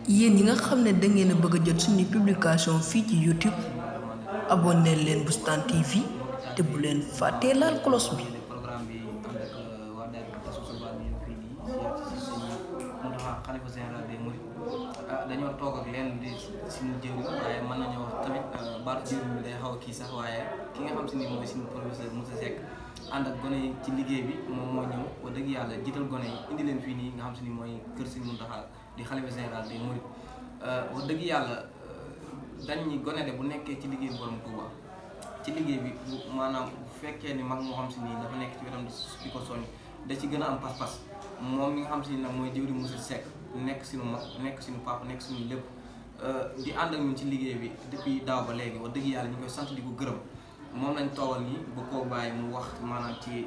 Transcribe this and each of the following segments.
yéen yi nga xam ne da ngeen a bëgg a jot suñu publication fii ci YouTube abonné leen Boustan TV te bu leen fàttee laal cloche bi. programme bi ànd ak waa daayira Tasawudu Subaan bi fii nii ziar si sëñ Muntaxa xalifa général des mourides dañoo toog ak leen di suñu jëwriñ waaye mën nañoo wax tamit baatu jëwriñ bi day xaw a kii sax waaye ki nga xam si ni mooy suñu professeur Moussa Seck ànd ak gone yi ci liggéey bi moom moo ñëw wax dëgg yàlla jiital gone yi indi leen fii nii nga xam si ni mooy kër sëñ Muntaxa di xalifa général des mourides wax dëgg yàlla dañ ñi gone de bu nekkee ci liggéey borom Touba ci liggéey bi maanaam bu fekkee ni mag moo xam si nii dafa nekk ci wetam di ko soññ da ci gën a am pas-pas moom mi nga xam si ni nag mooy jëwri Moussa Seck nekk suñu mag nekk suñu papa nekk suñu lépp di ànd ak ñun ci liggéey bi depuis daaw ba léegi wax dëgg yàlla ñu koy sant di ko gërëm moom lañ toogal nii ba koo bàyyi mu wax maanaam ci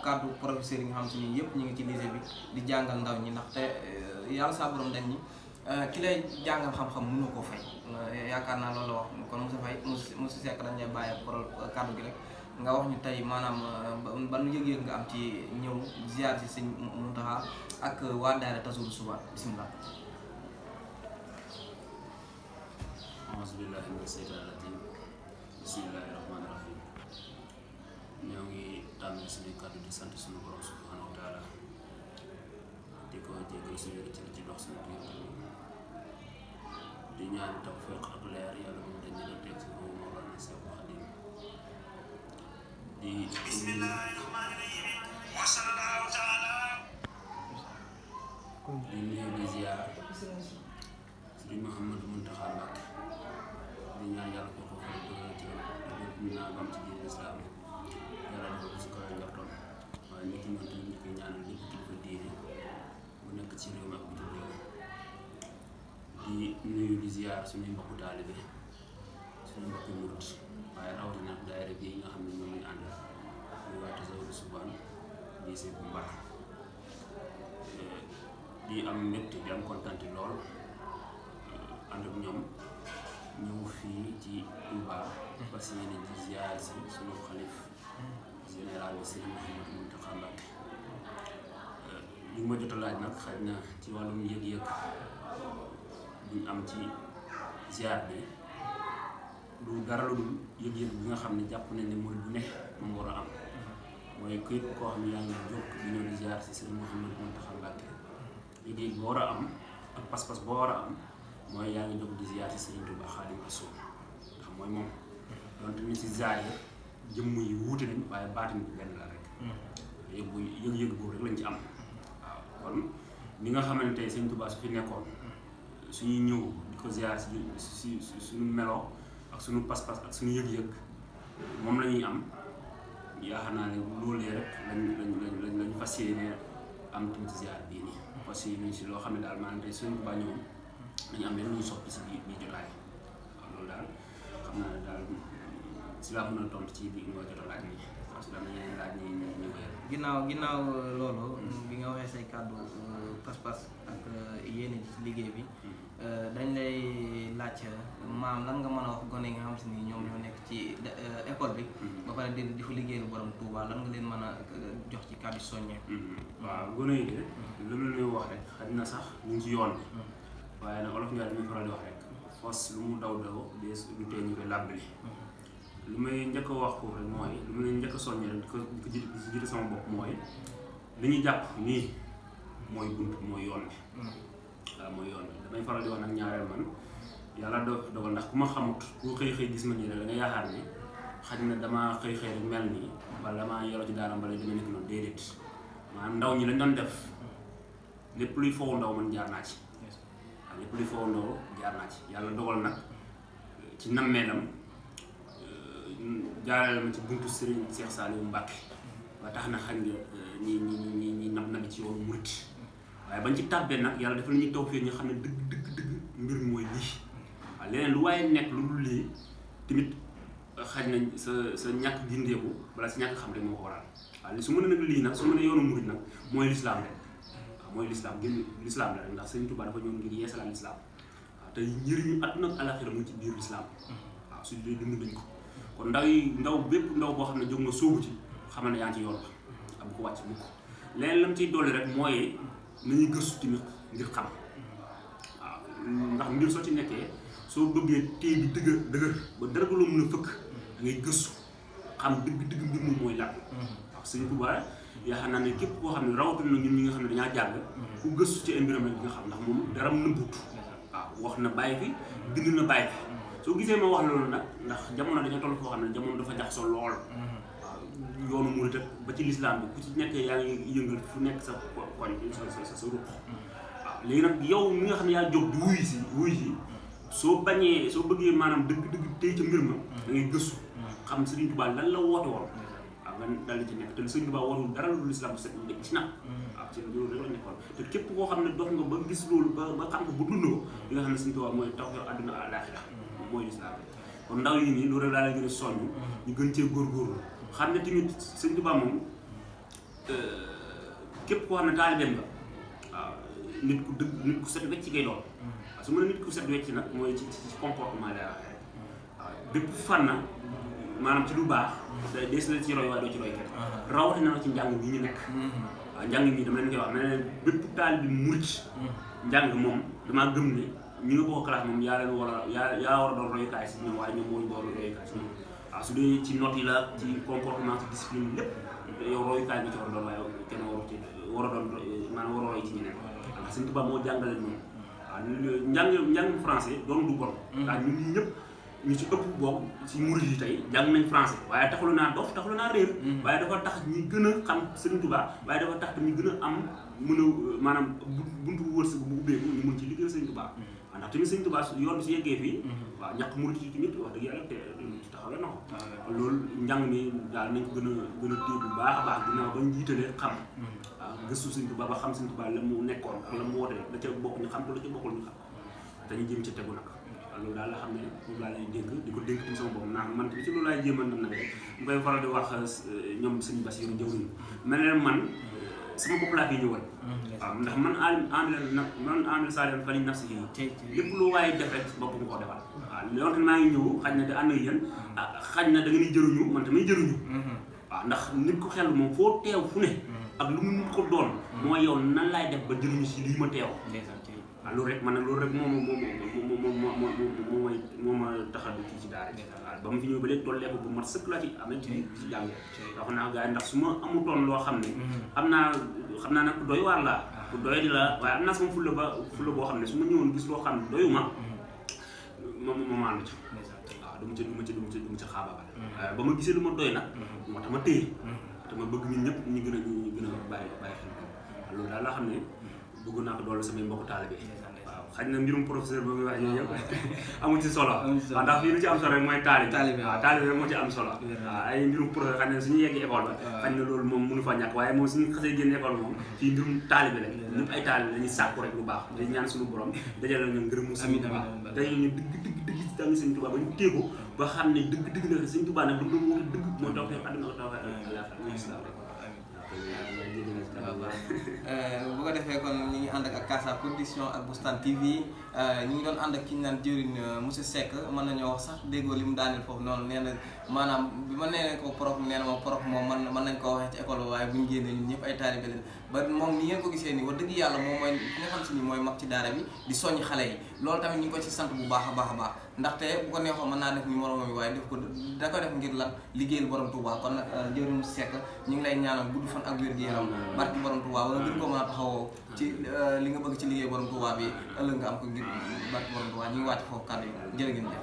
kàddu professeur yi nga xam si nii yëpp ñu ngi ci lycée bi di jàngal ndaw ñi ndaxte yàlla saa borom dañ ñi ki lay jàngal xam-xam mënoo koo fay yaakaar naa loolu la wax kon Moussa Seck dañ lay bàyyi kàddu gi rek nga wax ñu tey maanaam ban yëg-yëg nga am ci ñëw ziar si sëñ Muntaxa ak waa daayira Tasawudu Subaan bismillah. auzu billaahi mina seytaani rajiim bismillaahi rahmaani rahiim ñoo ngi tàmbali suñuy kàddu di sant suñu borom subhaanahu wa taala di ko jéggal suñu rëcc ci dox suñu diggante di ñaan tawfiq ak leer yàlla moom dañ leen teg si boobu Mawlana Seex Xaadim di nuyu di ziar Sëriñ Mouhamadou Mountakha Mbacké di ñaan yàlla ko foofu dëgg ci lépp ñu naa bam ci diine islam yàlla defal ko si kaw njortoon waaye ñi ci mën tamit ñu koy ñaanal ñëpp kilifa diine bu nekk ci réew mi ak bitim réew di nuyu di ziar suñuy mbokku taalibe suñu mbokku murit waaye rawatina daayira bi nga xam ne ñoom lañ ànd muy waa Tasawudu Subaan di see bu Mbàkke di am mbégte di am kontante lool ànd ak ñoom ñëw fii ci Touba parce que yéen di ziar si suñu xalif général bi Sëriñ Mouhamadou Mountakha Mbacké li ma jot a laaj nag xaj na ci wàllum yëg-yëg buñ am ci ziar bi du dara lu dul yëg-yëg bi nga xam ne jàpp nañ ne murid bu ne moom war a am mooy képp koo xam ne yaa ngi jóg di ñëw di ziar si Sëriñ Mouhamadou Mountakha Mbacké yëg-yëg boo war a am ak pas-pas boo war a am mooy yaa ngi jóg di ziar si Sëriñ Tuubaa Xaadimu Rasuul ndax mooy moom donte ni si zaahir jëmm yi wuute nañ waaye baatin bi benn la rek yëg-yëg boobu rek lañ ci am waaw kon ni nga xamante ne Sëriñ Tuubaa su fi nekkoon suñuy ñëw di ko ziar si suñu meloo ak suñu pas-pas ak suñu yëg-yëg moom la ñuy am yaakaar naa ne loolee rek lañ fas yéene am tamit ziar bii nii fas yéene si loo xam ne daal maanaam tey Sëriñ Tuubaa ñëwoon dañu am lenn lu ñu soppi si biir jotaay waaw loolu daal xam naa ne daal si laa mën a tontu ci biir nga jot a laaj nii waaw si la am na yeneen laaj ñu koy ginnaaw loolu bi nga waxee say kàddu pas-pas ak yéene ci liggéey bi dañ lay laaj maam lan nga mën a wax gone yi nga xam si ni ñoom ñoo nekk ci école bi ba pare di fa liggéeyal borom Touba lan nga leen mën a jox ci kàddu soññee. waaw gone yi de lu ma leen wax rek xaj na sax ñu ngi ci yoon bi waaye nag olof Ndiaye dañuy faral di wax rek fos lu mu daw dees du tee ñu koy làbbali lu may njëkk a wax foofu rek mooy lu ma leen njëkk a soññee rek di ko jiite sama bopp mooy li ñu jàpp nii mooy bunt mooy yoon bi waaw mooy yoon bi damay faral di wax nag ñaareel man yàlla dogal ndax ku ma xamut ku xëy gis ma nii rek da nga yaakaar ni xaj na damaa xëy rek mel nii wala damaa yoroo ci daara mbala dama nekk noonu déedéet maanaam ndaw ñi lañ doon def lépp luy foofu ndaw man jaar naa ci lépp li foo ndoo jaar naa ci yàlla dogal nag ci nammeelam jaarale ma ci buntu Serigne Cheikh Saliou Mbacké ba tax na xam nga ñi nabi ci yoonu murit waaye bañ ci tàbbee nag yàlla dafa la ñuy taw fii ñu xam ne dëgg mbir mi mooy lii waaw leneen lu waaye nekk lu dul lii tamit xaj nañ sa ñàkk gindeeku wala sa ñàkk xam rek moo ko waral waaw li su mën a nag lii nag su mën a yoonu murit nag mooy lislaam rek mooy lislaam gën lislaam la rek ndax Sëriñ Tuubaa dafa ñëw ngir yeesalaat lislaam waaw te njëriñu àdduna ak alaaxira mu ci biir lislaam waaw su dee dund nañ ko kon ndaw bépp ndaw boo xam ne jóg nga sóobu ci xamal ne yaa ngi ci yoon la am ko wàcc mukk leneen lam ciy dolli rek mooy nañuy gëstu tamit ngir xam waaw ndax mbir soo ci nekkee soo bëggee téye bi dëgër ba dara loo mën a fëkk da ngay gëstu xam dëgg mbir moom mooy lan waaw Sëñ Tuubaa yaakaar naa ne képp koo xam ne rawatina ñun ñi nga xam ne dañaa jàng ku gëstu ci ay mbiram rek nga xam ndax moom dara nëbbut waaw wax na bàyyi fi bind na bàyyi fi soo gisee ma wax loolu nag ndax jamono dañoo toll foo xam ne jamono dafa jaxasoo lool waaw yoonu murit ba ci lislaam bi ku ci nekkee yaa ngi yëngal fu nekk sa koñ sa ruq waaw léegi nag yow mi nga xam ne yaa jóg di wuy si soo bëggee maanaam dëgg tey ca mbir ma da ngay gëstu xam Sëriñ Tuubaa lan la woote woon waaw nga dal ci nekk te Sëriñ Tuubaa wootul dara lu lislaam set ci nag waaw ci loolu rek la nekkoon te képp koo xam ne dox nga ba gis loolu ba xam ko ba dund ko li nga xam ne Sëriñ Tuubaa mooy taw àdduna àllaaxira mooy lislaam kon ndaw yi nii loolu rek laa lay gën a soññ ñu gën cee góorgóorlu xam ne tamit Sëriñ Tuubaa moom képp koo xam ne taalibeem nga waaw nit ku set wecc ci ngay doon waaw su ma ne nit ku set wecc nag mooy ci comportement lay waxee waaw bépp fànn maanaam ci lu baax des na ci roy waaye doo ci roy kenn rawatina na ci njàng bi ñu nekk waaw njàng mi dama leen koy wax ne bépp taalibe murit njàng moom damaa gëm ne ñu nga bokk classe moom yaa war a doon royukaay si ñoom waaye ñoom moo ñu doon royukaay si ñoom waaw su dee ci note yi la ci comportement ci discipline lépp yow royukaay nga ci war a doon waaye kenn war a doon maanaam war a roy ci ñeneen ndax Sëñ Tuubaa moo jàngale noonu waaw njàng français doon du bon ndax ñun ñii ñëpp ñu ci ëpp bokk ci murid yi tey jàng nañ français waaye taxalu naa dof taxalu naa réer waaye dafa tax ñi gën a xam Sëriñ Tuubaa waaye dafa tax ñu gën a am mën a maanaam buntu wërsëg bu ubbeeku ñu mën ci liggéey Sëriñ Tuubaa ndax tamit Sëriñ Tuubaa yoon bi su yeggee fii waaw ñàkk murid yi tamit wax dëgg yàlla te taxawee na ko loolu njàng mi daal nañ ko gën a téye bu baax a baax ginnaaw bañ jiitalee xam waaw gëstu Sëriñ Tuubaa ba xam Sëriñ Tuubaa la mu nekkoon ak la mu woote la ca bokk ñu xam ko la ca bokkul ñu xam dañuy jëm ca tegu nag loolu daal la xam ne moom laa lay dénk di ko dénk tamit sama bopp naan man tamit ci loolu laay jéemal nag rek mu koy faral di wax ñoom sëñ Bassirou jëwriñ mel ne man sama bopp laa fi ñëwal waaw ndax man amil salen fali nafsi yi lépp lu waaye def rek bopp nga koo defal waaw yoonte maa ngi ñëw xaj na te ànd ak yéen xaj na da nga ni jëruñu man tamit jëruñu waaw ndax nit ko xel moom foo teew fu ne ak lu mu nit ko doon mooy yow nan laay def ba jëruñu si lii ma teew waaw loolu rek man nag loolu rek moo ma tax a dugg ci daara ji waaw ba mu fi ñëw ba léegi tollee ko bu mat sëkk la ci amee ci jàng wax naa gars yi ndax su ma amutoon loo xam ne xam naa nag ku doy waar laa ku doy di la waaye am naa sama fulla boo xam ne su ma ñëwoon gis loo xam ne doyuma ma maandu ci waaw du ma ca xaabaabal ba ma gisee lu ma doy nag moo tax ma téye te ma bëgg ñun ñëpp ñu gën a bàyyi xel ko loolu daal laa xam ne bëgg naa ko doole samay mbokku taalibe waaw xaj na mbirum professeur ba muy wax yooyu yëpp amu ci solo waaw ndax fii lu ci am solo rek mooy taalibe waaw taalibe rek moo ci am solo waaw ay mbirum professeur xaj na suñu yeggee école ba xaj na loolu moom mënu fa ñàkk waaye moom suñu xasee génn école moom fii mbirum taalibe la ñëpp ay taalibe lañuy sàkku rek lu baax dañ ñaan suñu borom dajale ñu ngërëmu Sëñ Tuubaa day ñu dëgg ci tàngi Sëñ Tuubaa ba ñu téego ba xam ne dëgg na Sëñ Tuubaa nag du doon woote dëgg moo tax fee àdduna ko tax bu ko defee kon ñu ngi ànd ak Casa Production ak Boustan TV ñu ngi doon ànd ak ki ñu naan jëriñ monsieur Seck mën nañoo wax sax déggoo li mu daaneel foofu noonu nee na maanaam bi ma nee ko prof nee na ma prof moom mën nañ koo waxee ci école waaye bu ñu génnee ñun ñëpp ay taalibe leen ba moom ni ngeen ko gisee nii wax dëgg yàlla moom mooy ki nga xam si ni mooy mag ci daara bi di soññ xale yi loolu tamit ñu ngi ko ci sant bu baax a baax a baax ndaxte bu ko neexoon mën naa def ni moroomam yi waaye def ko da ko def ngir lan liggéeyal borom Touba kon nag jëriñ Seck ñu ngi lay ñaanal gudd fan ak wér-gu-yaram barki borom Touba wala gën koo mën a taxawoo ci li nga bëgg ci liggéey borom Touba bi ëllëg nga am ko ngir barki borom Touba ñu ngi wàcc foofu kàddu yi jërë ngeen jëf